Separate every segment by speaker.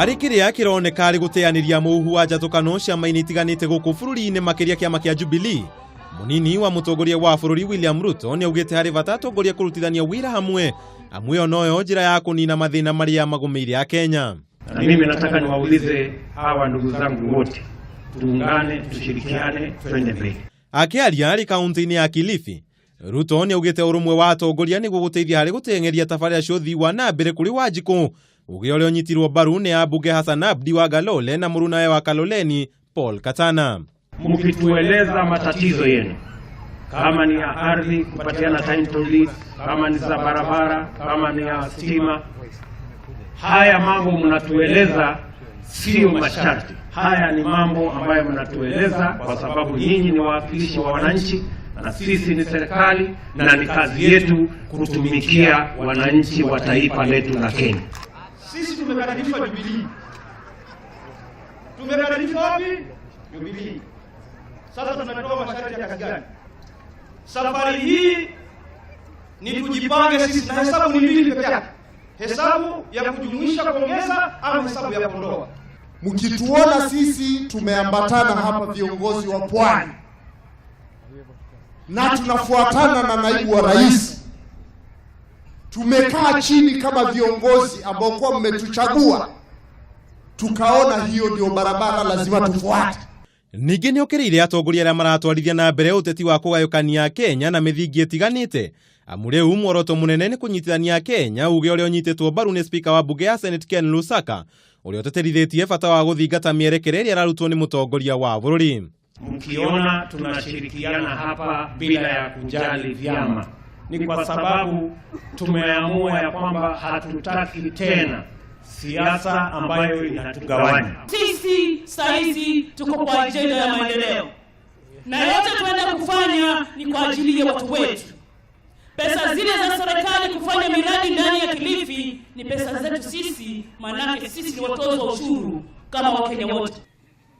Speaker 1: Harĩ kĩrĩa kĩroneka arĩ gũteanĩria mũhuhu wa njatũkano ciama-inĩ itiganĩte gũkũ bũrũri-inĩ makĩria kĩama kĩa Jubilee, mũnini wa mũtongoria wa bũrũri William Ruto nĩ augĩte harĩ bata atongoria kũrutithania wĩra hamwe, amu ĩyo noyo njĩra ya kũnina mathĩna marĩa magũmĩire Akenya.
Speaker 2: Na mimi nataka niwaulize hawa ndugu zangu wote, tuungane, tushirikiane, twende mbele.
Speaker 1: Akĩaria arĩ kaunti-inĩ ya Kilifi, Ruto nĩ augĩte ũrũmwe wa atongoria nĩguo gũteithia harĩ gũteng'eria tabarĩra cia ũthii wa na mbere kũrĩ Wanjikũ, uge ũrĩa ũnyitirwo mbaru nĩ ambunge Hassan Abdi wa Galole na mũrunawe wa Kaloleni Paul Katana.
Speaker 2: Mkitueleza matatizo yenu, kama ni ya ardhi kupatiana title deeds, kama ni za barabara, kama ni ya stima, haya mambo mnatueleza sio masharti. Haya ni mambo ambayo mnatueleza kwa sababu nyinyi ni wawakilishi wa wananchi na sisi ni serikali, na ni kazi yetu kutumikia wananchi wa taifa letu la Kenya.
Speaker 3: Sisi tumekaribishwa Jubilee. Tumekaribishwa wapi? Jubilee. Sasa tunatoa masharti ya kazi gani? Safari hii ni tujipange sisi, na hesabu ni mbili peke yake, hesabu ya kujumuisha kuongeza, ama hesabu ya kuondoa.
Speaker 4: Mkituona sisi tumeambatana hapa viongozi wa pwani na tunafuatana na naibu wa rais, tumekaa chini kama viongozi ambao kwa mmetuchagua, tukaona hiyo ndio barabara lazima tufuate.
Speaker 1: Ningĩ nĩ okĩrĩire atongoria arĩa maratwarithia na mbere ũteti wa kũgayũkania Kenya na mĩthingi ĩtiganĩte, amu rĩu muoroto mũnene nĩ kũnyitithania Kenya, uge ũrĩa ũnyitĩtwo mbaru nĩ spika wa mbunge ya Senate Ken Lusaka, ũrĩa ũteterithĩtie bata wa gũthingata mĩerekera ĩrĩa ĩrarutwo nĩ mũtongoria wa bũrũri.
Speaker 2: Mkiona tunashirikiana hapa bila ya kujali vyama, ni kwa sababu tumeamua ya kwamba hatutaki tena siasa ambayo inatugawanya.
Speaker 5: Sisi saizi tuko kwa ajenda ya maendeleo, na yote tunaenda kufanya ni kwa ajili ya watu wetu. Pesa zile za serikali kufanya miradi ndani ya Kilifi ni pesa zetu sisi, manake sisi ni watoza ushuru kama Wakenya wote.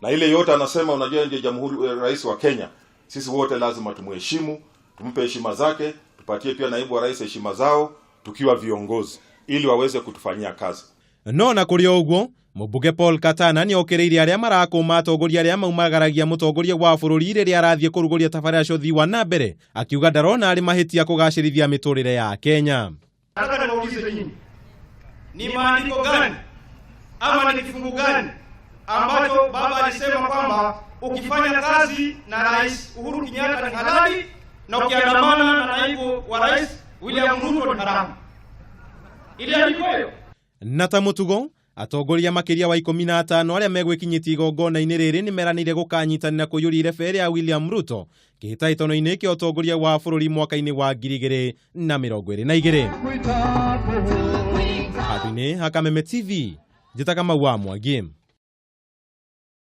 Speaker 6: Na ile yote anasema, unajua ndiye jamhuri, rais wa Kenya. Sisi wote lazima tumuheshimu, tumpe heshima zake, tupatie pia naibu wa rais heshima zao tukiwa viongozi ili waweze kutufanyia kazi.
Speaker 1: No na kũrĩ o ũguo, mũmbunge Paul Katana nĩ okĩrĩire arĩa marakũma atongoria arĩa maumagaragia mũtongoria wa bũrũri rĩrĩa arathiĩ kũrugũria tabarĩra cia ũthii wa na mbere, akiuga ndarona arĩ mahĩtia kũgacĩrithia mĩtũrĩre ya Kenya.
Speaker 3: Nataka niwaulize nyinyi, ni maandiko gani ama ni kifungu gani ambacho baba alisema kwamba ukifanya kazi na Rais Uhuru Kenyatta ni halali na ukiandamana na naibu wa rais William Ruto ni haramu? Iliandikwa hiyo?
Speaker 1: Na ta mũtugo, atongoria makĩria wa 15 arĩa megwĩkinyĩtie igongona-inĩ rĩrĩ nĩ meranĩire gũkanyitanĩra kũiyũria irebe rĩa William Ruto kĩhĩtahĩtano-inĩ kĩa ũtongoria wa bũrũri mwaka-inĩ wa 2022. Handũ-inĩ ha Kameme TV, njĩtaga Mau wa Mwangi.